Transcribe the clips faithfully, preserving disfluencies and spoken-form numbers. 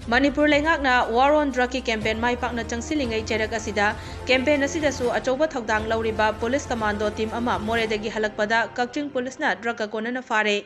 ꯃꯅꯤꯄꯨꯔ ꯂꯩꯉꯥꯛꯅ War on Drugꯀꯤ campaign ꯃꯥꯏ ꯄꯥꯛꯅ ꯆꯪꯁꯤꯜꯂꯤꯉꯩ ꯆꯩꯔꯛ ꯑꯁꯤꯗ campaign ꯑꯁꯤꯗꯁꯨ ꯑꯆꯧꯕ ꯊꯧꯗꯥꯡ ꯂꯧꯔꯤꯕ police commando team ꯑꯃ ꯃꯣꯔꯦꯗꯒꯤ ꯍꯜꯂꯛꯄꯗ ꯀꯛꯆꯤꯡ policeꯅ drugꯀ ꯀꯣꯟꯅꯅ ꯐꯥꯔꯦ꯫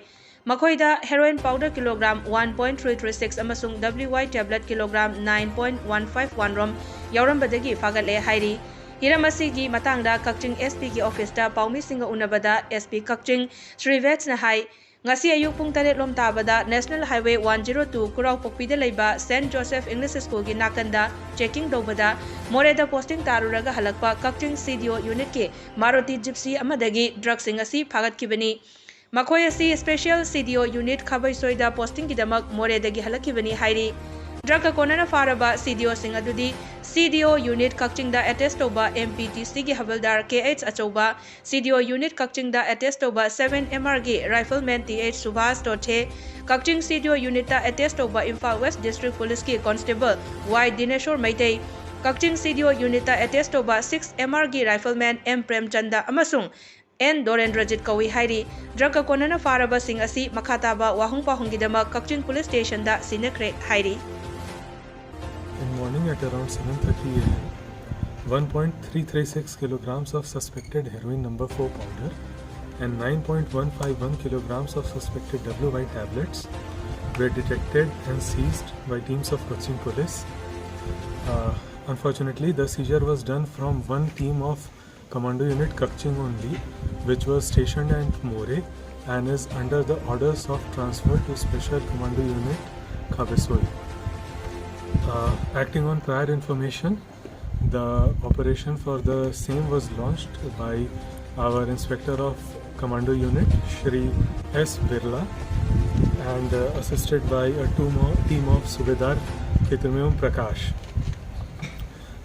ꯃꯈꯣꯏꯗ heroin powder kilogram one point three three six ꯑꯃꯁꯨꯡ W Y tablet kilogram nine point one five one ꯔꯣꯝ ꯌꯥꯎꯔꯝꯕꯗꯒꯤ ꯐꯥꯒꯠꯂꯦ ꯍꯥꯏꯔꯤ꯫ ꯍꯤꯔꯝ ꯑꯁꯤꯒꯤ ꯃꯇꯥꯡꯗ ꯀꯛꯆꯤꯡ S Pꯒꯤ officeꯇ ꯄꯥꯎꯃꯤꯁꯤꯡꯒ ꯎꯅꯕꯗ S P ꯀꯛꯆꯤꯡ ꯁ꯭ꯔꯤ ꯚꯦꯠꯁꯅ ꯍꯥꯏ, ꯉꯁꯤ ꯑꯌꯨꯛ ꯄꯨꯡ ꯇꯔꯦꯠ ꯂꯣꯝ ꯇꯥꯕꯗ National Highway one zero two ꯈꯨꯔꯥꯎꯄꯣꯛꯄꯤꯗ ꯂꯩꯕ Saint Joseph English Schoolꯒꯤ ꯅꯥꯀꯟꯗ checking ꯇꯧꯕꯗ ꯃꯣꯔꯦꯗ posting ꯇꯥꯔꯨꯔꯒ ꯍꯜꯂꯛꯄ ꯀꯛꯆꯤꯡ C D O unitꯀꯤ Maruti Gypsy ꯑꯃꯗꯒꯤ drugꯁꯤꯡ ꯑꯁꯤ ꯐꯥꯒꯠꯈꯤꯕꯅꯤ꯫ ꯃꯈꯣꯏ ꯑꯁꯤ special C D O unit ꯈꯥꯕꯩꯁꯣꯏꯗ postingꯒꯤꯗꯃꯛ ꯃꯣꯔꯦꯗꯒꯤ ꯍꯜꯂꯛꯈꯤꯕꯅꯤ ꯍꯥꯏꯔꯤ꯫ Drugꯀ ꯀꯣꯟꯅꯅ ꯐꯥꯔꯕ C D Oꯁꯤꯡ ꯑꯗꯨꯗꯤ C D O unit ꯀꯛꯆꯤꯡꯗ attach ꯇꯧꯕ M P T Cꯒꯤ ꯍꯕꯜꯗꯥꯔ K H ꯑꯆꯧꯕ, C D O unit ꯀꯛꯆꯤꯡꯗ attach ꯇꯧꯕ seven M Rꯒꯤ rifleman T H Subhash ꯇꯣꯊꯦ, ꯀꯛꯆꯤꯡ C D O unitꯇ attach ꯇꯧꯕ Imphal West District Policeꯀꯤ constable Y ꯗꯤꯅꯦꯁꯣꯔ Meitei, ꯀꯛꯆꯤꯡ C D O unitꯇ attach ꯇꯧꯕ six M Rꯒꯤ rifleman M ꯄ꯭ꯔꯦꯝꯆꯟꯗ ꯑꯃꯁꯨꯡ N ꯗꯣꯔꯦꯟꯗ꯭ꯔꯖꯤꯠ ꯀꯧꯏ ꯍꯥꯏꯔꯤ꯫ Drugꯀ ꯀꯣꯟꯅꯅ ꯐꯥꯔꯕꯁꯤꯡ ꯑꯁꯤ ꯃꯈꯥ ꯇꯥꯕ ꯋꯥꯍꯪ ꯄꯥꯎꯍꯪꯒꯤꯗꯃꯛ ꯀꯛꯆꯤꯡ police stationꯗ ꯁꯤꯟꯅꯈ꯭ꯔꯦ ꯍꯥꯏꯔꯤ꯫ In morning at around seven thirty a m, one point three three six kilograms of suspected heroin number four powder and nine point one five one kilograms of suspected W Y tablets were detected and seized by teams of Cochin Police. Uh, unfortunately, the seizure was done from one team of Commando Unit Kakching only, which was stationed at Moreh and is under the orders of transfer to Special Commando Unit Khabesoi. Uh, acting on prior information, the operation for the same was launched by our Inspector of Commando Unit, Shri S Birla, and uh, assisted by a team of, team of Subedar Ketumyum Prakash.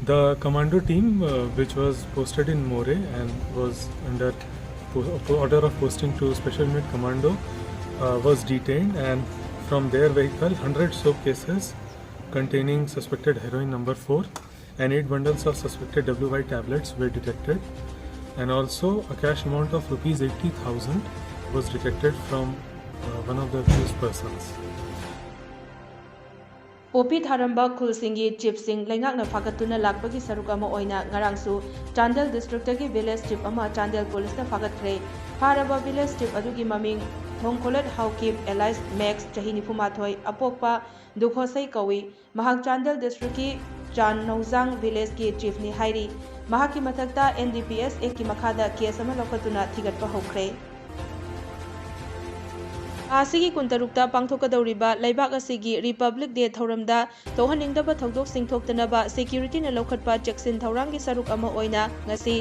The commando team, uh, which was posted in Moreh and was under po- order of posting to Special Unit Commando, uh, was detained, and from their vehicle, hundred soap cases containing suspected heroin number four and eight bundles of suspected W Y tablets were detected, and also a cash amount of rupees eighty thousand was detected from uh, one of the accused persons. ꯄꯣꯄꯤ ꯊꯥꯔꯝꯕ ꯈꯨꯜꯁꯤꯡꯒꯤ ꯆꯤꯐꯁꯤꯡ ꯂꯩꯉꯥꯛꯅ ꯐꯥꯒꯠꯇꯨꯅ ꯂꯥꯛꯄꯒꯤ ꯁꯔꯨꯛ ꯑꯃ ꯑꯣꯏꯅ ꯉꯔꯥꯡꯁꯨ ꯆꯥꯟꯗꯦꯜ ꯗꯤꯁꯇ꯭ꯔꯤꯛꯇꯒꯤ ꯚꯤꯂꯦꯖ ꯆꯤꯐ ꯑꯃ ꯆꯥꯟꯗꯦꯜ ꯄꯨꯂꯤꯁꯅ ꯐꯥꯒꯠꯈ꯭ꯔꯦ꯫ ꯐꯥꯔꯕ ꯚꯤꯂꯦꯖ ꯆꯤꯐ ꯑꯗꯨꯒꯤ ꯃꯃꯤꯡ ꯊꯣꯡꯈꯣꯂꯠ ꯍꯥꯎꯀꯤꯞ alias ꯃꯦꯛꯁ, ꯆꯍꯤ ꯅꯤꯐꯨ ꯃꯥꯊꯣꯏ, ꯑꯄꯣꯛꯄ ꯗꯨꯈꯣꯁꯩ ꯀꯧꯏ꯫ ꯃꯍꯥꯛ ꯆꯥꯟꯗꯦꯜ ꯗꯤꯁꯇ꯭ꯔꯤꯛꯀꯤ ꯆꯥꯟꯅꯧꯖꯥꯡ ꯚꯤꯂꯦꯖꯀꯤ ꯆꯤꯐꯅꯤ ꯍꯥꯏꯔꯤ꯫ ꯃꯍꯥꯛꯀꯤ ꯃꯊꯛꯇ NDPS Actꯀꯤ ꯃꯈꯥꯗ ꯀꯦꯁ ꯑꯃ ꯂꯧꯈꯠꯇꯨꯅ ꯊꯤꯒꯠꯄ ꯍꯧꯈ꯭ꯔꯦ꯫ ꯊꯥ ꯑꯁꯤꯒꯤ ꯀꯨꯟꯇꯔꯨꯛꯇ ꯄꯥꯡꯊꯣꯛꯀꯗꯧꯔꯤꯕ ꯂꯩꯕꯥꯛ ꯑꯁꯤꯒꯤ ꯔꯤꯄꯕ꯭ꯂꯤꯛ ꯗꯦ ꯊꯧꯔꯝꯗ ꯊꯣꯛꯍꯟꯅꯤꯡꯗꯕ ꯊꯧꯗꯣꯛꯁꯤꯡ ꯊꯣꯛꯇꯅꯕ ꯁꯦꯀ꯭ꯌꯨꯔꯤꯇꯤꯅ ꯂꯧꯈꯠꯄ ꯆꯦꯛꯁꯤꯟ ꯊꯧꯔꯥꯡꯒꯤ ꯁꯔꯨꯛ ꯑꯃ ꯑꯣꯏꯅ ꯉꯁꯤ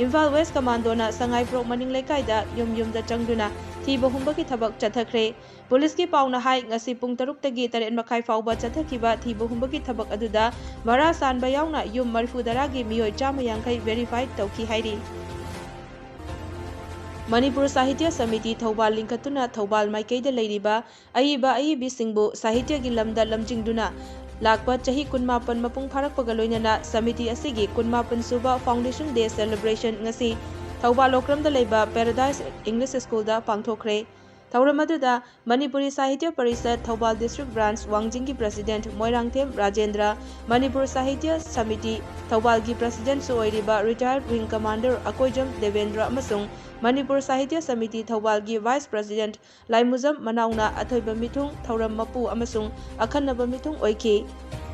ꯏꯝꯐꯥꯜ ꯋꯦꯁ ꯀꯃꯥꯟꯗꯣꯅ ꯁꯉꯥꯏꯄ꯭ꯔꯣꯛ ꯃꯅꯤꯡ ꯂꯩꯀꯥꯏꯗ ꯌꯨꯝ ꯌꯨꯝꯗ ꯆꯪꯗꯨꯅ ꯊꯤꯕ ꯍꯨꯝꯕꯒꯤ ꯊꯕꯛ ꯆꯠꯊꯈ꯭ꯔꯦ꯫ ꯄꯨꯂꯤꯁꯀꯤ ꯄꯥꯎꯅ ꯍꯥꯏ, ꯉꯁꯤ ꯄꯨꯡ ꯇꯔꯨꯛꯇꯒꯤ ꯇꯔꯦꯠ ꯃꯈꯥꯏ ꯐꯥꯎꯕ ꯆꯠꯊꯈꯤꯕ ꯊꯤꯕ ꯍꯨꯝꯕꯒꯤ ꯊꯕꯛ ꯑꯗꯨꯗ ꯚꯔꯥ ꯁꯥꯟꯕ ꯌꯥꯎꯅ ꯌꯨꯝ ꯃꯔꯤꯐꯨ ꯇꯔꯥꯒꯤ ꯃꯤꯑꯣꯏ ꯆꯥꯝꯃ ꯌꯥꯡꯈꯩ ꯚꯦꯔꯤꯐꯥꯏ ꯇꯧꯈꯤ ꯍꯥꯏꯔꯤ꯫ ꯃꯅꯤꯄꯨꯔ ꯁꯥꯍꯤꯇ꯭ꯌ ꯁꯃꯤꯇꯤ ꯊꯧꯕꯥꯜ ꯂꯤꯡꯈꯠꯇꯨꯅ ꯊꯧꯕꯥꯜ ꯃꯥꯏꯀꯩꯗ ꯂꯩꯔꯤꯕ ꯑꯏꯕ ꯑꯏꯕꯤꯁꯤꯡꯕꯨ ꯁꯥꯍꯤꯇ꯭ꯌꯒꯤ ꯂꯝꯗ ꯂꯝꯖꯤꯡꯗꯨꯅ ꯂꯥꯛꯄ ꯆꯍꯤ ꯀꯨꯟꯃꯥꯄꯟ ꯃꯄꯨꯡ ꯐꯥꯔꯛꯄꯒ ꯂꯣꯏꯅꯅ ꯁꯃꯤꯇꯤ ꯑꯁꯤꯒꯤ ꯀꯨꯟꯃꯥꯄꯟ ꯁꯨꯕ Foundation Day celebration ꯉꯁꯤ ꯊꯧꯕꯥꯜ ꯂꯣꯀ꯭ꯔꯝꯗ ꯂꯩꯕ Paradise English Schoolꯗ ꯄꯥꯡꯊꯣꯛꯈ꯭ꯔꯦ꯫ ꯊꯧꯔꯝ ꯑꯗꯨꯗ ꯃꯅꯤꯄꯨꯔꯤ ꯁꯥꯍꯤꯇ꯭ꯌ ꯄꯔꯤꯁꯠ ꯊꯧꯕꯥꯜ ꯗꯤꯁꯇ꯭ꯔꯤꯛ ꯕ꯭ꯔꯥꯟꯆ ꯋꯥꯡꯖꯤꯡꯒꯤ ꯄ꯭ꯔꯁꯤꯗꯦꯟꯠ ꯃꯣꯏꯔꯥꯡꯊꯦꯝ ꯔꯥꯖꯦꯟꯗ꯭ꯔ, ꯃꯅꯤꯄꯨꯔ ꯁꯥꯍꯤꯇ꯭ꯌ ꯁꯃꯤꯇꯤ ꯊꯧꯕꯥꯜꯒꯤ ꯄ꯭ꯔꯁꯤꯗꯦꯟꯠꯁꯨ ꯑꯣꯏꯔꯤꯕ retired wing commander Akoijam Devendra ꯑꯃꯁꯨꯡ ꯃꯅꯤꯄꯨꯔ ꯁꯥꯍꯤꯇ꯭ꯌ ꯁꯃꯤꯇꯤ ꯊꯧꯕꯥꯜꯒꯤ ꯚꯥꯏꯁ ꯄ꯭ꯔꯁꯤꯗꯦꯟꯠ ꯂꯥꯏꯃꯨꯖꯝ ꯃꯅꯥꯎꯅ ꯑꯊꯣꯏꯕ ꯃꯤꯊꯨꯡ, ꯊꯧꯔꯝ ꯃꯄꯨ ꯑꯃꯁꯨꯡ ꯑꯈꯟꯅꯕ ꯃꯤꯊꯨꯡ ꯑꯣꯏꯈꯤ꯫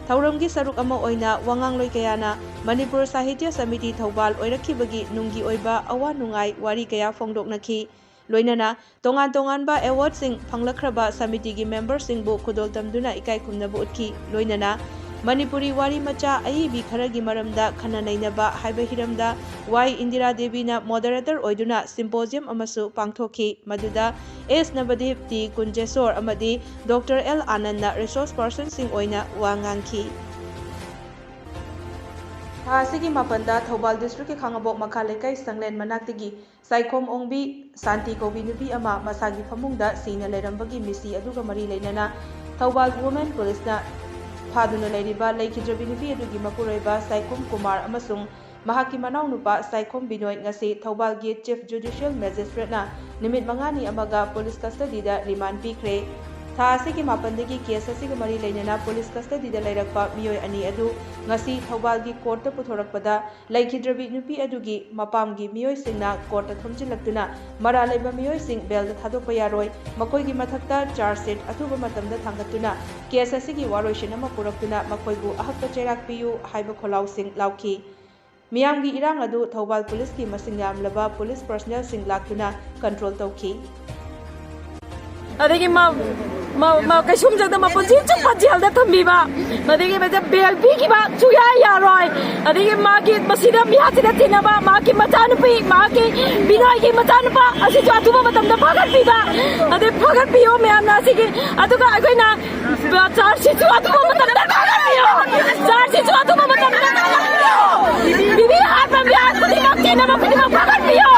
ꯊꯧꯔꯝꯒꯤ ꯁꯔꯨꯛ ꯑꯃ ꯑꯣꯏꯅ ꯋꯥꯉꯥꯡꯂꯣꯏ ꯀꯌꯥꯅ ꯃꯅꯤꯄꯨꯔ ꯁꯥꯍꯤꯇ꯭ꯌ ꯁꯃꯤꯇꯤ ꯊꯧꯕꯥꯜ ꯑꯣꯏꯔꯛꯈꯤꯕꯒꯤ ꯅꯨꯡꯒꯤ ꯑꯣꯏꯕ ꯑꯋꯥ ꯅꯨꯡꯉꯥꯏ ꯋꯥꯔꯤ ꯀꯌꯥ ꯐꯣꯡꯗꯣꯛꯅꯈꯤ꯫ ꯂꯣꯏꯅꯅ ꯇꯣꯉꯥꯟ ꯇꯣꯉꯥꯟꯕ ꯑꯦꯋꯥꯔꯗꯁꯤꯡ ꯐꯪꯂꯛꯈ꯭ꯔꯕ ꯁꯃꯤꯇꯤꯒꯤ ꯃꯦꯝꯕꯔꯁꯤꯡꯕꯨ ꯈꯨꯗꯣꯜ ꯇꯝꯗꯨꯅ ꯏꯀꯥꯏ ꯈꯨꯝꯅꯕ ꯎꯠꯈꯤ꯫ ꯂꯣꯏꯅꯅ ꯃꯅꯤꯄꯨꯔꯤ ꯋꯥꯔꯤ ꯃꯆꯥ ꯑꯏꯕꯤ ꯈꯔꯒꯤ ꯃꯔꯝꯗ ꯈꯟꯅ ꯅꯩꯅꯕ ꯍꯥꯏꯕ ꯍꯤꯔꯝꯗ ꯋꯥꯏ ꯏꯟꯗꯤꯔꯥ ꯗꯦꯕꯤꯅ ꯃꯣꯗꯔꯦꯇꯔ ꯑꯣꯏꯗꯨꯅ ꯁꯤꯝꯄꯣꯖꯤꯌꯝ ꯑꯃꯁꯨ ꯄꯥꯡꯊꯣꯛꯈꯤ꯫ ꯃꯗꯨꯗ ꯑꯦꯁ ꯅꯕꯗꯤꯞ, ꯇꯤ ꯀꯨꯟꯖꯦꯁꯣꯔ ꯑꯃꯗꯤ ꯗꯣꯛꯇꯔ ꯑꯦꯜ ꯑꯥꯅꯟꯗꯅ ꯔꯤꯁꯣꯔꯁ ꯄꯔꯁꯟꯁꯤꯡ ꯑꯣꯏꯅ ꯋꯥ ꯉꯥꯡꯈꯤ꯫ ꯊꯥ ꯑꯁꯤꯒꯤ ꯃꯥꯄꯟꯗ ꯊꯧꯕꯥꯜ ꯗꯤꯁꯇ꯭ꯔꯤꯛꯀꯤ ꯈꯥꯉꯕꯣꯛ ꯃꯈꯥ ꯂꯩꯀꯥꯏ ꯁꯪꯂꯦꯟ ꯃꯅꯥꯛꯇꯒꯤ ꯁꯥꯏꯈꯣꯝ ꯑꯣꯡꯕꯤ ꯁꯥꯟꯇꯤ ꯀꯧꯕꯤ ꯅꯨꯄꯤ ꯑꯃ ꯃꯁꯥꯒꯤ ꯐꯃꯨꯡꯗ ꯁꯤꯅ ꯂꯩꯔꯝꯕꯒꯤ ꯃꯤꯁꯤ ꯑꯗꯨꯒ ꯃꯔꯤ ꯂꯩꯅꯅ ꯊꯧꯕꯥꯜ ꯋꯨꯃꯦꯟ ꯄꯨꯂꯤꯁꯅ ꯐꯥꯗꯨꯅ ꯂꯩꯔꯤꯕ ꯂꯩꯈꯤꯗ꯭ꯔꯕꯤ ꯅꯨꯄꯤ ꯑꯗꯨꯒꯤ ꯃꯄꯨꯔꯣꯏꯕ ꯁꯥꯏꯈꯣꯝ ꯀꯨꯃꯥꯔ ꯑꯃꯁꯨꯡ ꯃꯍꯥꯛꯀꯤ ꯃꯅꯥꯎꯅꯨꯄꯥ ꯁꯥꯏꯈꯣꯝ ꯕꯤꯅꯣꯏ ꯉꯁꯤ ꯊꯧꯕꯥꯜꯒꯤ ꯆꯤꯐ ꯖꯨꯗꯤꯁꯤꯌꯦꯜ ꯃꯦꯖꯤꯁꯇ꯭ꯔꯦꯠꯅ ꯅꯨꯃꯤꯠ ꯃꯉꯥꯅꯤ ꯑꯃꯒ ꯄꯨꯂꯤꯁ ꯀꯁꯇꯗꯤꯗ ꯔꯤꯃꯥꯟ ꯄꯤꯈ꯭ꯔꯦ꯫ ꯊꯥ ꯑꯁꯤꯒꯤ ꯃꯥꯄꯟꯗꯒꯤ ꯀꯦꯁ ꯑꯁꯤꯒ ꯃꯔꯤ ꯂꯩꯅꯅ ꯄꯨꯂꯤꯁ ꯀꯁꯇꯗꯤꯗ ꯂꯩꯔꯛꯄ ꯃꯤꯑꯣꯏ ꯑꯅꯤ ꯑꯗꯨ ꯉꯁꯤ ꯊꯧꯕꯥꯜꯒꯤ ꯀꯣꯔꯠꯇ ꯄꯨꯊꯣꯔꯛꯄꯗ, ꯂꯩꯈꯤꯗ꯭ꯔꯕꯤ ꯅꯨꯄꯤ ꯑꯗꯨꯒꯤ ꯃꯄꯥꯝꯒꯤ ꯃꯤꯑꯣꯏꯁꯤꯡꯅ ꯀꯣꯔꯠꯇ ꯊꯣꯝꯖꯤꯜꯂꯛꯇꯨꯅ ꯃꯔꯥꯜ ꯂꯩꯕ ꯃꯤꯑꯣꯏꯁꯤꯡ ꯕꯦꯜꯗ ꯊꯥꯗꯣꯛꯄ ꯌꯥꯔꯣꯏ, ꯃꯈꯣꯏꯒꯤ ꯃꯊꯛꯇ ꯆꯥꯔꯖ ꯁꯤꯠ ꯑꯊꯨꯕ ꯃꯇꯝꯗ ꯊꯥꯡꯒꯠꯇꯨꯅ ꯀꯦꯁ ꯑꯁꯤꯒꯤ ꯋꯥꯔꯣꯏꯁꯤꯟ ꯑꯃ ꯄꯨꯔꯛꯇꯨꯅ ꯃꯈꯣꯏꯕꯨ ꯑꯍꯛꯄ ꯆꯩꯔꯥꯛ ꯄꯤꯌꯨ ꯍꯥꯏꯕ ꯈꯣꯜꯂꯥꯎꯁꯤꯡ ꯂꯥꯎꯈꯤ꯫ ꯃꯤꯌꯥꯝꯒꯤ ꯏꯔꯥꯡ ꯑꯗꯨ ꯊꯧꯕꯥꯜ ꯄꯨꯂꯤꯁꯀꯤ ꯃꯁꯤꯡ ꯌꯥꯝꯂꯕ ꯄꯨꯂꯤꯁ ꯄꯔꯁꯅꯦꯜꯁꯤꯡ ꯂꯥꯛꯇꯨꯅ ꯀꯟꯇ꯭ꯔꯣꯜ ꯇꯧꯈꯤ꯫ ꯑꯗꯒꯤ ꯃꯥ-, ꯃꯥ-, ꯃꯥ ꯀꯩꯁꯨꯝꯖꯗ ꯃꯄꯨꯟꯁꯤ ꯆꯨꯞꯄ ꯖꯦꯜꯗ ꯊꯝꯕꯤꯕ, ꯑꯗꯒꯤ ꯃꯁꯦ ꯕꯦꯜ ꯄꯤꯈꯤꯕ ꯁꯨꯌꯥ ꯌꯥꯔꯣꯏ꯫ ꯑꯗꯒꯤ ꯃꯥꯒꯤ ꯃꯁꯤꯗ ꯃꯤꯌꯥꯝꯁꯤꯗ ꯇꯤꯟꯅꯕ ꯃꯥꯒꯤ ꯃꯆꯥꯅꯨꯄꯤ, ꯃꯥꯒꯤ ꯕꯤꯅꯣꯏꯒꯤ ꯃꯆꯥꯅꯨꯄꯥ ꯑꯁꯤꯁꯨ ꯑꯊꯨꯕ ꯃꯇꯝꯗ ꯐꯥꯒꯠꯄꯤꯕ, ꯑꯗꯩ ꯐꯥꯒꯠꯄꯤꯌꯣ ꯃꯌꯥꯝꯅ ꯑꯁꯤꯒꯤ꯫ ꯑꯗꯨꯒ ꯑꯩꯈꯣꯏꯅ ꯆꯥꯔꯖꯁꯤꯁꯨ ꯑꯊꯨꯕ ꯃꯇꯝꯗ ꯐꯥꯒꯠꯄꯤꯌꯣ, ꯆꯥꯔꯖꯁꯤꯁꯨ ꯑꯊꯨꯕ ꯃꯇꯝꯗ ꯐꯥꯒꯠꯄꯤꯌꯣ꯫ ꯕꯤꯕꯤ ꯍꯥꯠꯄ ꯃꯤꯍꯥꯠ ꯈꯨꯗꯤꯡꯃꯛ ꯊꯦꯡꯅꯕ ꯈꯨꯗꯤꯡꯃꯛ ꯐꯥꯒꯠꯄꯤꯌꯣ꯫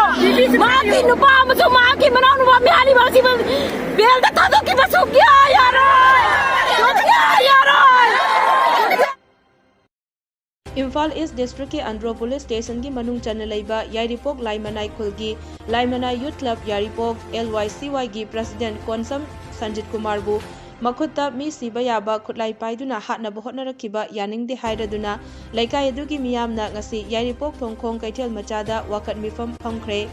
ꯃꯍꯥꯛꯀꯤ ꯅꯨꯄꯥ ꯑꯃꯁꯨꯡ ꯃꯍꯥꯛꯀꯤ ꯃꯅꯥꯎꯅꯨꯄꯥ ꯃꯤꯍꯥꯠꯂꯤꯕ ꯑꯁꯤꯕꯨ ꯕꯦꯜꯗ ꯊꯥꯗꯣꯛꯈꯤꯕ ꯁꯨꯛꯌꯥ ꯌꯥꯔꯣꯏ, ꯁꯨꯛꯌꯥ ꯌꯥꯔꯣꯏ꯫ ꯏꯝꯐꯥꯜ ꯏꯁ ꯗꯤꯁꯇ꯭ꯔꯤꯛꯀꯤ ꯑꯟꯗ꯭ꯔꯣ ꯄꯨꯂꯤꯁ ꯁ꯭ꯇꯦꯁꯟꯒꯤ ꯃꯅꯨꯡ ꯆꯟꯅ ꯂꯩꯕ ꯌꯥꯏꯔꯤꯄꯣꯛ ꯂꯥꯏꯃꯅꯥꯏ ꯈꯨꯜꯒꯤ ꯂꯥꯏꯃꯅꯥꯏ ꯌꯨꯊ ꯀ꯭ꯂꯕ ꯌꯥꯏꯔꯤꯄꯣꯛ, ꯑꯦꯜ ꯋꯥꯏ ꯁꯤ ꯋꯥꯏꯒꯤ ꯄ꯭ꯔꯁꯤꯗꯦꯟꯠ ꯀꯣꯟꯁꯝ ꯁꯟꯖꯤꯠ ꯀꯨꯃꯥꯔꯕꯨ ꯃꯈꯨꯠꯇ ꯃꯤ ꯁꯤꯕ ꯌꯥꯕ ꯈꯨꯠꯂꯥꯏ ꯄꯥꯏꯗꯨꯅ ꯍꯥꯠꯅꯕ ꯍꯣꯠꯅꯔꯛꯈꯤꯕ ꯌꯥꯅꯤꯡꯗꯦ ꯍꯥꯏꯔꯗꯨꯅ ꯂꯩꯀꯥꯏ ꯑꯗꯨꯒꯤ ꯃꯤꯌꯥꯝꯅ ꯉꯁꯤ ꯌꯥꯏꯔꯤꯄꯣꯛ ꯊꯣꯡꯈꯣꯡ ꯀꯩꯊꯦꯜ ꯃꯆꯥꯗ ꯋꯥꯀꯠ ꯃꯤꯐꯝ ꯐꯝꯈ꯭ꯔꯦ꯫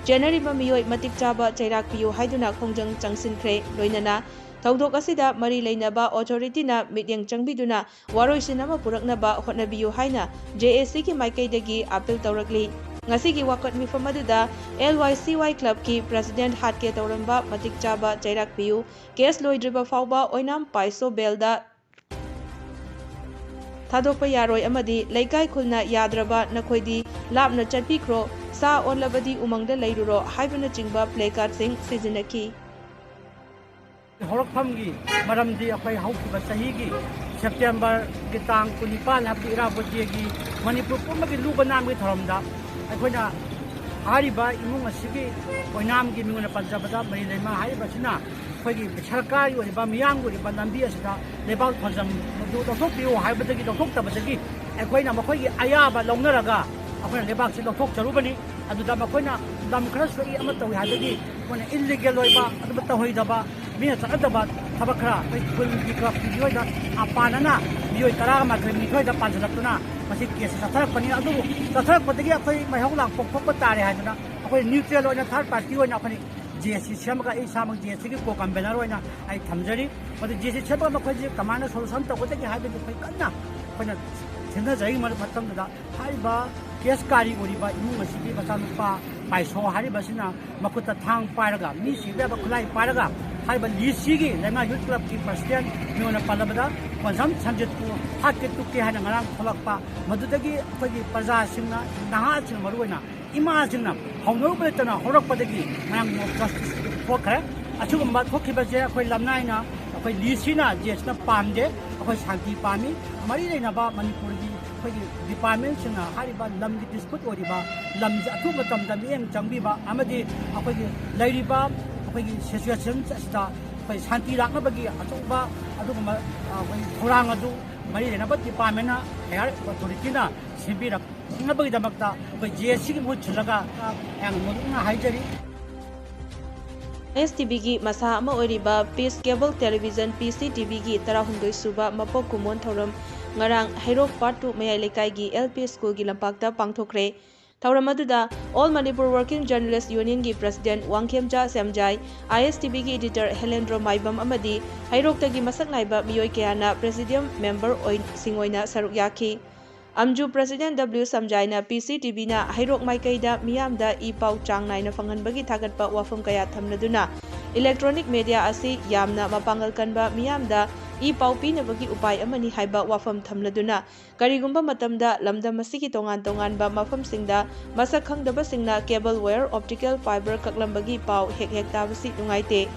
ꯆꯦꯟꯅꯔꯤꯕ ꯃꯤꯑꯣꯏ ꯃꯇꯤꯛ ꯆꯥꯕ ꯆꯩꯔꯥꯛ ꯄꯤꯌꯨ ꯍꯥꯏꯗꯨꯅ ꯈꯣꯡꯖꯪ ꯆꯪꯁꯤꯟꯈ꯭ꯔꯦ꯫ ꯂꯣꯏꯅꯅ ꯊꯧꯗꯣꯛ ꯑꯁꯤꯗ ꯃꯔꯤ ꯂꯩꯅꯕ ꯑꯣꯊꯣꯔꯤꯇꯤꯅ ꯃꯤꯠꯌꯦꯡ ꯆꯪꯕꯤꯗꯨꯅ ꯋꯥꯔꯣꯏꯁꯤꯟ ꯑꯃ ꯄꯨꯔꯛꯅꯕ ꯍꯣꯠꯅꯕꯤꯌꯨ ꯍꯥꯏꯅ ꯖꯦ ꯑꯦ ꯁꯤꯒꯤ ꯃꯥꯏꯀꯩꯗꯒꯤ ꯑꯄꯤꯜ ꯇꯧꯔꯛꯂꯤ꯫ ꯉꯁꯤꯒꯤ ꯋꯥꯀꯠ ꯃꯤꯐꯝ ꯑꯗꯨꯗ ꯑꯦꯜ ꯋꯥꯏ ꯁꯤ ꯋꯥꯏ ꯀ꯭ꯂꯕꯀꯤ ꯄ꯭ꯔꯁꯤꯗꯦꯟꯠ ꯍꯥꯠꯀꯦ ꯇꯧꯔꯝꯕ ꯃꯇꯤꯛ ꯆꯥꯕ ꯆꯩꯔꯥꯛ ꯄꯤꯌꯨ, ꯀꯦꯁ ꯂꯣꯏꯗ꯭ꯔꯤꯕ ꯐꯥꯎꯕ ꯑꯣꯏꯅꯥꯝ ꯄꯥꯏꯁꯣ ꯕꯦꯜꯗ ꯊꯥꯗꯣꯛꯄ ꯌꯥꯔꯣꯏ ꯑꯃꯗꯤ ꯂꯩꯀꯥꯏ ꯈꯨꯜꯅ ꯌꯥꯗ꯭ꯔꯕ ꯅꯈꯣꯏꯗꯤ ꯂꯥꯞꯅ ꯆꯠꯄꯤꯈ꯭ꯔꯣ, ꯁꯥ ꯑꯣꯜꯂꯕꯗꯤ ꯎꯃꯪꯗ ꯂꯩꯔꯨꯔꯣ ꯍꯥꯏꯕꯅꯆꯤꯡꯕ ꯄ꯭ꯂꯦꯀꯥꯔꯗꯁꯤꯡ ꯁꯤꯖꯤꯟꯅꯈꯤ꯫ ꯍꯧꯔꯛꯐꯝꯒꯤ ꯃꯔꯝꯗꯤ ꯑꯩꯈꯣꯏ ꯍꯧꯈꯤꯕ ꯆꯍꯤꯒꯤ ꯁꯦꯞꯇꯦꯝꯕꯔꯒꯤ ꯇꯥꯡ ꯀꯨꯟꯅꯤꯄꯥꯟ, ꯍꯥꯏꯕꯗꯤ ꯏꯔꯥꯕꯣꯠ ꯗꯦꯒꯤ ꯃꯅꯤꯄꯨꯔ ꯄꯨꯝꯕꯒꯤ ꯂꯨꯕ ꯅꯥꯟꯕꯒꯤ ꯊꯧꯔꯝꯗ ꯑꯩꯈꯣꯏꯅ ꯍꯥꯏꯔꯤꯕ ꯏꯃꯨꯡ ꯑꯁꯤꯒꯤ ꯑꯣꯏꯅꯥꯝꯒꯤ ꯃꯤꯡ ꯑꯣꯏꯅ ꯄꯟꯖꯕꯗ ꯃꯔꯤ ꯂꯩꯃ ꯍꯥꯏꯔꯤꯕ ꯑꯁꯤꯅ ꯑꯩꯈꯣꯏꯒꯤ ꯁꯔꯀꯥꯔꯒꯤ ꯑꯣꯏꯔꯤꯕ, ꯃꯤꯌꯥꯝꯒꯤ ꯑꯣꯏꯔꯤꯕ ꯂꯝꯕꯤ ꯑꯁꯤꯗ ꯂꯩꯕꯥꯛ ꯊꯣꯟꯖꯝ ꯑꯗꯨ ꯂꯧꯊꯣꯛꯄꯤꯌꯨ ꯍꯥꯏꯕꯗꯒꯤ, ꯂꯧꯊꯣꯛꯇꯕꯗꯒꯤ ꯑꯩꯈꯣꯏꯅ ꯃꯈꯣꯏꯒꯤ ꯑꯌꯥꯕ ꯂꯧꯅꯔꯒ ꯑꯩꯈꯣꯏꯅ ꯂꯩꯕꯥꯛꯁꯤ ꯂꯧꯊꯣꯛꯆꯔꯨꯕꯅꯤ꯫ ꯑꯗꯨꯗ ꯃꯈꯣꯏꯅ ꯂꯝ ꯈꯔ ꯁꯣꯛꯏ, ꯑꯃ ꯇꯧꯏ ꯍꯥꯏꯕꯒꯤ ꯑꯩꯈꯣꯏꯅ ꯏꯜꯂꯤꯒꯦꯜ ꯑꯣꯏꯕ, ꯑꯗꯨꯝꯕ ꯇꯧꯍꯩꯗꯕ, ꯃꯤꯅ ꯆꯠꯅꯗꯕ ꯊꯕꯛ ꯈꯔ ꯑꯩꯈꯣꯏ ꯈꯨꯜꯒꯤ ꯀ꯭ꯂꯕꯀꯤ ꯃꯤꯑꯣꯏꯗ ꯑꯄꯥꯟꯅꯅ ꯃꯤꯑꯣꯏ ꯇꯔꯥꯃꯥꯊꯣꯏ ꯅꯤꯊꯣꯏꯗ ꯄꯥꯟꯁꯤꯜꯂꯛꯇꯨꯅ ꯃꯁꯤ ꯀꯦꯁꯁꯤ ꯆꯠꯊꯔꯛꯄꯅꯤ꯫ ꯑꯗꯨꯕꯨ ꯆꯠꯊꯔꯛꯄꯗꯒꯤ ꯑꯩꯈꯣꯏ ꯃꯩꯍꯧ ꯂꯥꯡꯄꯣꯛ ꯊꯣꯛꯄ ꯇꯥꯔꯦ ꯍꯥꯏꯗꯅ ꯑꯩꯈꯣꯏ ꯅ꯭ꯌꯨꯇ꯭ꯔꯦꯜ ꯑꯣꯏꯅ, ꯊꯥꯔꯠ ꯄꯥꯔꯇꯤ ꯑꯣꯏꯅ ꯑꯩꯈꯣꯏꯅ ꯖꯦ ꯑꯦꯁ ꯁꯤ ꯁꯦꯝꯃꯒ ꯑꯩ ꯏꯁꯥꯃꯛ ꯖꯦ ꯑꯦꯁ ꯁꯤꯒꯤ ꯀꯣ ꯀꯟꯚꯦꯅꯔ ꯑꯣꯏꯅ ꯑꯩ ꯊꯝꯖꯔꯤ꯫ ꯑꯗꯨ ꯖꯦ ꯑꯦꯁ ꯁꯤ ꯁꯦꯝꯃꯒ ꯃꯈꯣꯏꯁꯦ ꯀꯃꯥꯏꯅ ꯁꯣꯂꯨꯁꯟ ꯇꯧꯒꯗꯒꯦ ꯍꯥꯏꯕꯒꯤ ꯑꯩꯈꯣꯏ ꯀꯟꯅ ꯑꯩꯈꯣꯏꯅ ꯁꯤꯟꯅꯖꯔꯤ꯫ ꯃꯔꯛ ꯃꯇꯝꯗꯨꯗ ꯍꯥꯏꯔꯤꯕ ꯀꯦꯁ ꯀꯥꯔꯤ ꯑꯣꯏꯔꯤꯕ ꯏꯃꯨꯡ ꯑꯁꯤꯒꯤ ꯃꯆꯥꯅꯨꯄꯥ ꯄꯥꯏꯁꯣ ꯍꯥꯏꯔꯤꯕꯁꯤꯅ ꯃꯈꯨꯠꯇ ꯊꯥꯡ ꯄꯥꯏꯔꯒ, ꯃꯤ ꯁꯤꯕ ꯌꯥꯕ ꯈꯨꯠꯂꯥꯏ ꯄꯥꯏꯔꯒ ꯍꯥꯏꯔꯤꯕ ꯂꯤꯁꯤꯒꯤ ꯂꯩꯉꯥꯛ ꯌꯨꯠ ꯀ꯭ꯂꯕꯀꯤ ꯄ꯭ꯔꯁꯤꯗꯦꯟ ꯃꯤꯉꯣꯟꯗ ꯄꯜꯂꯕꯗ ꯀꯣꯟꯁꯝ ꯁꯟꯖꯤꯠꯄꯨ ꯍꯥꯠꯀꯦ ꯇꯨꯞꯀꯦ ꯍꯥꯏꯅ ꯉꯔꯥꯡ ꯊꯣꯛꯂꯛꯄ꯫ ꯃꯗꯨꯗꯒꯤ ꯑꯩꯈꯣꯏꯒꯤ ꯄ꯭ꯔꯖꯥꯁꯤꯡꯅ, ꯅꯍꯥꯁꯤꯡꯅ ꯃꯔꯨꯑꯣꯏꯅ ꯏꯃꯥꯁꯤꯡꯅ ꯍꯧꯅꯔꯨꯕ ꯂꯩꯇꯅ ꯍꯧꯔꯛꯄꯗꯒꯤ ꯉꯔꯥꯡ ꯃꯣꯛ ꯖꯁꯇꯤꯁ ꯊꯣꯛꯈ꯭ꯔꯦ꯫ ꯑꯁꯤꯒꯨꯝꯕ ꯊꯣꯛꯈꯤꯕꯁꯦ ꯑꯩꯈꯣꯏ ꯂꯝꯅꯥꯏꯅ ꯑꯩꯈꯣꯏ ꯂꯤꯁꯤꯅ ꯖꯦꯁꯅ ꯄꯥꯝꯗꯦ꯫ ꯑꯩꯈꯣꯏ ꯁꯥꯟꯇꯤ ꯄꯥꯝꯃꯤ꯫ ꯃꯔꯤ ꯂꯩꯅꯕ ꯃꯅꯤꯄꯨꯔꯒꯤ ꯑꯩꯈꯣꯏꯒꯤ ꯗꯤꯄꯥꯔꯠꯃꯦꯟꯁꯤꯡꯅ ꯍꯥꯏꯔꯤꯕ ꯂꯝꯒꯤ ꯗꯤꯁꯄ꯭ꯌꯨꯠ ꯑꯣꯏꯔꯤꯕ ꯂꯝꯁꯦ ꯑꯊꯨꯕ ꯃꯇꯝꯗ ꯃꯤꯠꯌꯦꯡ ꯆꯪꯕꯤꯕ ꯑꯃꯗꯤ ꯑꯩꯈꯣꯏꯒꯤ ꯂꯩꯔꯤꯕ ꯑꯩꯈꯣꯏꯒꯤ ꯁꯤꯆꯨꯋꯦꯁꯟ ꯑꯁꯤꯗ ꯑꯩꯈꯣꯏ ꯁꯥꯟꯇꯤ ꯂꯥꯛꯅꯕꯒꯤ ꯑꯆꯧꯕ ꯑꯗꯨꯒꯨꯝꯕ, ꯑ, ꯑꯩꯈꯣꯏꯒꯤ ꯊꯧꯔꯥꯡ ꯑꯗꯨ ꯃꯔꯤ ꯂꯩꯅꯕ ꯗꯤꯄꯥꯔꯠꯃꯦꯟꯅ, ꯍꯥꯌꯔ ꯑꯣꯊꯣꯔꯤꯇꯤꯅ ꯁꯦꯝꯕꯤꯔꯛꯅꯕꯒꯤꯗꯃꯛꯇ ꯑꯩꯈꯣꯏ ꯖꯦ ꯑꯦꯁ ꯁꯤꯒꯤ ꯃꯍꯨꯠ ꯁꯤꯜꯂꯒ, ꯑ, ꯌꯥꯝꯅ ꯃꯔꯨꯞꯅ ꯍꯥꯏꯖꯔꯤ꯫ ꯑꯦꯁ ꯇꯤ ꯚꯤꯒꯤ ꯃꯁꯥ ꯑꯃ ꯑꯣꯏꯔꯤꯕ ꯄꯤꯁ ꯀꯦꯕꯜ ꯇꯦꯂꯤꯚꯤꯖꯟ, ꯄꯤ ꯁꯤ ꯇꯤ ꯚꯤꯒꯤ ꯇꯔꯥꯍꯨꯝꯗꯣꯏ ꯁꯨꯕ ꯃꯄꯣꯛ ꯀꯨꯝꯑꯣꯟ ꯊꯧꯔꯝ ꯉꯔꯥꯡ ꯍꯩꯔꯣꯛ ꯄꯥꯔꯠ ꯇꯨ ꯃꯌꯥꯏ ꯂꯩꯀꯥꯏꯒꯤ ꯑꯦꯜ ꯄꯤ ꯁ꯭ꯀꯨꯜꯒꯤ ꯂꯝꯄꯥꯛꯇ ꯄꯥꯡꯊꯣꯛꯈ꯭ꯔꯦ꯫ ꯊꯧꯔꯝ ꯑꯗꯨꯗ All Manipur Working Journalist Unionꯒꯤ president Wangkhemcha Shamjai, I S T ꯚꯤꯒꯤ ꯏꯗꯤꯇꯔ ꯍꯦꯂꯦꯟꯗ꯭ꯔꯣ ꯃꯥꯏꯕꯝ ꯑꯃꯗꯤ ꯍꯩꯔꯣꯛꯇꯒꯤ ꯃꯁꯛ ꯅꯥꯏꯕ ꯃꯤꯑꯣꯏ ꯀꯌꯥꯅ ꯄ꯭ꯔꯦꯁꯤꯗꯤꯌꯝ ꯃꯦꯝꯕꯔ ꯑꯣꯏ-, ꯁꯤꯡ ꯑꯣꯏꯅ ꯁꯔꯨꯛ ꯌꯥꯈꯤ꯫ ꯑꯝꯖꯨ ꯄ꯭ꯔꯁꯤꯗꯦꯟꯠ ꯗꯕ꯭ꯂꯤꯎ ꯁꯝꯖꯥꯏꯅ ꯄꯤ ꯁꯤ ꯇꯤ ꯚꯤꯅ ꯍꯩꯔꯣꯛ ꯃꯥꯏꯀꯩꯗ ꯃꯤꯌꯥꯝꯗ ꯏ ꯄꯥꯎ ꯆꯥꯡ ꯅꯥꯏꯅ ꯐꯪꯍꯟꯕꯒꯤ ꯊꯥꯒꯠꯄ ꯋꯥꯐꯝ ꯀꯌꯥ ꯊꯝꯂꯗꯨꯅ, ꯏꯂꯦꯛꯇ꯭ꯔꯣꯅꯤꯛ ꯃꯦꯗꯤꯌꯥ ꯑꯁꯤ ꯌꯥꯝꯅ ꯃꯄꯥꯡꯒꯜ ꯀꯟꯕ ꯃꯤꯌꯥꯝꯗ ꯏ ꯄꯥꯎ ꯄꯤꯅꯕꯒꯤ ꯎꯄꯥꯏ ꯑꯃꯅꯤ ꯍꯥꯏꯕ ꯋꯥꯐꯝ ꯊꯝꯂꯗꯨꯅ, ꯀꯔꯤꯒꯨꯝꯕ ꯃꯇꯝꯗ ꯂꯝꯗꯝ ꯑꯁꯤꯒꯤ ꯇꯣꯉꯥꯟ ꯇꯣꯉꯥꯟꯕ ꯃꯐꯝꯁꯤꯡꯗ ꯃꯁꯛ ꯈꯪꯗꯕꯁꯤꯡꯅ ꯀꯦꯕꯜ ꯋꯥꯌꯔ, ꯑꯣꯞꯇꯤꯀꯦꯜ ꯐꯥꯏꯕꯔ ꯀꯛꯂꯝꯕꯒꯤ ꯄꯥꯎ ꯍꯦꯛ ꯍꯦꯛ ꯇꯥꯕꯁꯤ ꯅꯨꯡꯉꯥꯏꯇꯦ꯫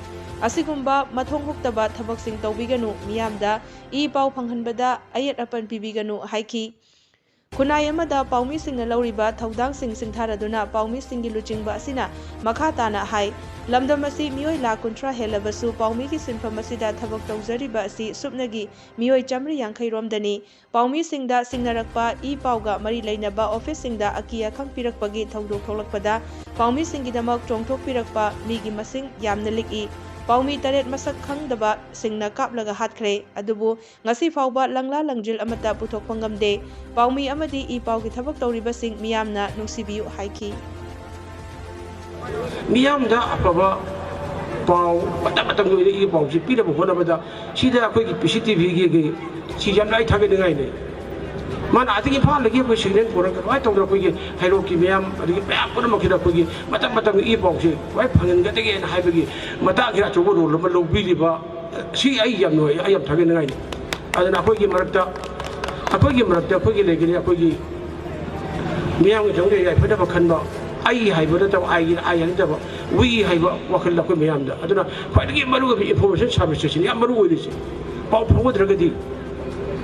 ꯑꯁꯤꯒꯨꯝꯕ ꯃꯊꯣꯡ ꯍꯨꯛꯇꯕ ꯊꯕꯛꯁꯤꯡ ꯇꯧꯕꯤꯒꯅꯨ, ꯃꯤꯌꯥꯝꯗ ꯏ ꯄꯥꯎ ꯐꯪꯍꯟꯕꯗ ꯑꯌꯦꯠ ꯑꯄꯟ ꯄꯤꯕꯤꯒꯅꯨ ꯍꯥꯏꯈꯤ꯫ ꯈꯨꯟꯅꯥꯏ ꯑꯃꯗ ꯄꯥꯎꯃꯤꯁꯤꯡꯅ ꯂꯧꯔꯤꯕ ꯊꯧꯗꯥꯡꯁꯤꯡ ꯁꯤꯡꯊꯥꯔꯗꯨꯅ ꯄꯥꯎꯃꯤꯁꯤꯡꯒꯤ ꯂꯨꯆꯤꯡꯕ ꯑꯁꯤꯅ ꯃꯈꯥ ꯇꯥꯅ ꯍꯥꯏ, ꯂꯝꯗꯝ ꯑꯁꯤ ꯃꯤꯑꯣꯏ ꯂꯥꯈ ꯀꯨꯟꯊ꯭ꯔꯥ ꯍꯦꯜꯂꯕꯁꯨ ꯄꯥꯎꯃꯤꯒꯤ ꯁꯤꯟꯐꯝ ꯑꯁꯤꯗ ꯊꯕꯛ ꯇꯧꯖꯔꯤꯕ ꯑꯁꯤ ꯁꯨꯞꯅꯒꯤ ꯃꯤꯑꯣꯏ ꯆꯥꯃꯔꯤ ꯌꯥꯡꯈꯩ ꯔꯣꯝꯗꯅꯤ꯫ ꯄꯥꯎꯃꯤꯁꯤꯡꯗ ꯁꯤꯡꯅꯔꯛꯄ, ꯏ ꯄꯥꯎꯒ ꯃꯔꯤ ꯂꯩꯅꯕ ꯑꯣꯐꯤꯁꯁꯤꯡꯗ ꯑꯀꯤ ꯑꯈꯪ ꯄꯤꯔꯛꯄꯒꯤ ꯊꯧꯗꯣꯛ ꯊꯣꯛꯂꯛꯄꯗ ꯄꯥꯎꯃꯤꯁꯤꯡꯒꯤꯗꯃꯛ ꯆꯣꯡꯊꯣꯛꯄꯤꯔꯛꯄ ꯃꯤꯒꯤ ꯃꯁꯤꯡ ꯌꯥꯝꯅ ꯂꯤꯛꯏ꯫ ꯄꯥꯎꯃꯤ ꯇꯔꯦꯠ ꯃꯁꯛ ꯈꯪꯗꯕꯁꯤꯡꯅ ꯀꯥꯞꯂꯒ ꯍꯥꯠꯈ꯭ꯔꯦ꯫ ꯑꯗꯨꯕꯨ ꯉꯁꯤ ꯐꯥꯎꯕ ꯂꯪꯂꯥ ꯂꯪꯖꯤꯜ ꯑꯃꯠꯇ ꯄꯨꯊꯣꯛꯄ ꯉꯝꯗꯦ꯫ ꯄꯥꯎꯃꯤ ꯑꯃꯗꯤ ꯏ ꯄꯥꯎꯒꯤ ꯊꯕꯛ ꯇꯧꯔꯤꯕꯁꯤꯡ ꯃꯤꯌꯥꯝꯅ ꯅꯨꯡꯁꯤꯕꯤꯌꯨ ꯍꯥꯏꯈꯤ꯫ ꯃꯤꯌꯥꯝꯗ ꯑꯐꯕ ꯄꯥꯎ, ꯃꯇꯝ ꯃꯇꯝꯒꯤ ꯑꯣꯏꯅ ꯏ ꯄꯥꯎꯁꯤ ꯄꯤꯅꯕ ꯍꯣꯠꯅꯕꯗ ꯁꯤꯗ ꯑꯩꯈꯣꯏꯒꯤ ꯄꯤ ꯁꯤ ꯇꯤ ꯚꯤꯒꯤ ꯁꯤ ꯌꯥꯝꯅ ꯑꯩ ꯊꯥꯒꯠꯅꯤꯡꯉꯥꯏꯅꯤ꯫ ꯃꯥꯅ ꯑꯗꯒꯤ ꯏꯝꯐꯥꯜꯗꯒꯤ ꯑꯩꯈꯣꯏ ꯁꯤꯒꯅꯦꯜ ꯄꯨꯔꯒ ꯀꯃꯥꯏꯅ ꯇꯧꯗꯅ ꯑꯩꯈꯣꯏꯒꯤ ꯍꯩꯔꯣꯛꯀꯤ ꯃꯤꯌꯥꯝ, ꯑꯗꯒꯤ ꯃꯌꯥꯝ ꯄꯨꯝꯅꯃꯛꯁꯤꯗ ꯑꯩꯈꯣꯏꯒꯤ ꯃꯇꯝ ꯃꯇꯝꯒꯤ ꯏ ꯄꯥꯎꯁꯦ ꯀꯃꯥꯏꯅ ꯐꯪꯍꯟꯒꯗꯒꯦꯅ ꯍꯥꯏꯕꯒꯤ ꯃꯇꯥꯡꯁꯤꯗ ꯑꯆꯧꯕ ꯔꯣꯜ ꯑꯃ ꯂꯧꯕꯤꯔꯤꯕ, ꯁꯤ ꯑꯩ ꯌꯥꯝ ꯅꯨꯡꯉꯥꯏ, ꯑꯩ ꯌꯥꯝ ꯊꯥꯒꯠꯅꯤꯡꯉꯥꯏꯅꯤ꯫ ꯑꯗꯨꯅ ꯑꯩꯈꯣꯏꯒꯤ ꯃꯔꯛꯇ, ꯑꯩꯈꯣꯏꯒꯤ ꯃꯔꯛꯇ ꯑꯩꯈꯣꯏꯒꯤ ꯂꯩꯒꯅꯤ, ꯑꯩꯈꯣꯏꯒꯤ ꯃꯤꯌꯥꯝꯒꯤꯗꯃꯛꯇ ꯌꯥꯏꯐꯅꯕ ꯈꯟꯕ, ꯑꯩ ꯍꯥꯏꯕ ꯅꯠꯇꯕ, ꯑꯩꯒꯤ ꯑꯩ ꯍꯥꯏ ꯅꯠꯇꯕ, ꯋꯤ ꯍꯥꯏꯕ ꯋꯥꯈꯜꯗ ꯑꯩꯈꯣꯏ ꯃꯌꯥꯝꯗ꯫ ꯑꯗꯨꯅ ꯈ꯭ꯋꯥꯏꯗꯒꯤ ꯃꯔꯨ ꯑꯣꯏꯕ ꯏꯟꯐꯣꯔꯃꯦꯁꯟ ꯁꯥꯔꯚꯤꯁ ꯑꯁꯤꯅꯤ ꯌꯥꯝ ꯃꯔꯨ ꯑꯣꯏꯔꯤꯁꯦ꯫ ꯄꯥꯎ ꯐꯥꯎꯒꯗ꯭ꯔꯒꯗꯤ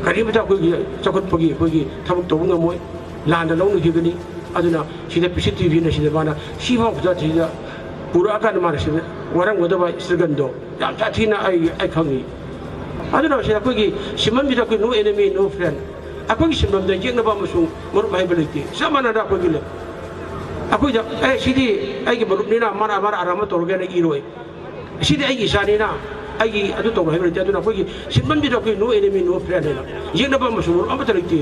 ꯀꯔꯤꯃꯇ ꯑꯩꯈꯣꯏꯒꯤ ꯆꯥꯎꯈꯠꯄꯒꯤ ꯑꯩꯈꯣꯏꯒꯤ ꯊꯕꯛ ꯇꯧꯕ ꯉꯝꯃꯣꯏ, ꯂꯥꯟꯅ ꯂꯧꯅꯈꯤꯒꯅꯤ꯫ ꯑꯗꯨꯅ ꯁꯤꯗ ꯄꯤ ꯁꯤ ꯇꯤ ꯚꯤꯅ ꯁꯤꯗ ꯃꯥꯅ ꯁꯤꯐꯥꯎꯕꯗ ꯁꯤꯗ ꯄꯨꯔꯛꯑꯀꯥꯟꯗ ꯃꯥꯅ ꯁꯤꯗ ꯋꯥꯔꯝꯒꯗꯕ ꯏꯁꯂꯣꯒꯟꯗꯣ ꯌꯥꯝ ꯁꯥꯊꯤꯅ ꯑꯩ ꯑꯩ ꯈꯪꯉꯤ꯫ ꯑꯗꯨꯅ ꯁꯤꯗ ꯑꯩꯈꯣꯏꯒꯤ ꯁꯤꯟꯕꯝꯁꯤꯗ ꯑꯩꯈꯣꯏ no enemy, no friend, ꯑꯩꯈꯣꯏꯒꯤ ꯁꯤꯟꯕꯝꯗ ꯌꯦꯛꯅꯕ ꯑꯃꯁꯨꯡ ꯃꯔꯨꯞ ꯍꯥꯏꯕ ꯂꯩꯇꯦ꯫ ꯆꯞ ꯃꯥꯟꯅꯅ ꯑꯩꯈꯣꯏꯒꯤ ꯂꯩ꯫ ꯑꯩꯈꯣꯏꯗ ꯑꯦ ꯁꯤꯗꯤ ꯑꯩꯒꯤ ꯃꯔꯨꯞꯅꯤꯅ ꯃꯥꯅ ꯃꯥꯅ ꯑꯔꯥꯟꯕ ꯇꯧꯔꯒꯦꯅ ꯏꯔꯣꯏ꯫ ꯁꯤꯗꯤ ꯑꯩꯒꯤ ꯏꯆꯥꯅꯤꯅ ꯑꯩꯒꯤ ꯑꯗꯨ ꯇꯧꯔꯣꯏ ꯍꯥꯏꯕ ꯂꯩꯇꯦ꯫ ꯑꯗꯨꯅ ꯑꯩꯈꯣꯏꯒꯤ ꯁꯤꯟꯕꯝꯁꯤꯗ ꯑꯩꯈꯣꯏ no enemy, no friend ꯍꯥꯏꯅ ꯌꯦꯛꯅꯕ ꯑꯃꯁꯨꯡ ꯃꯔꯨꯞ ꯑꯃꯠꯇ ꯂꯩꯇꯦ꯫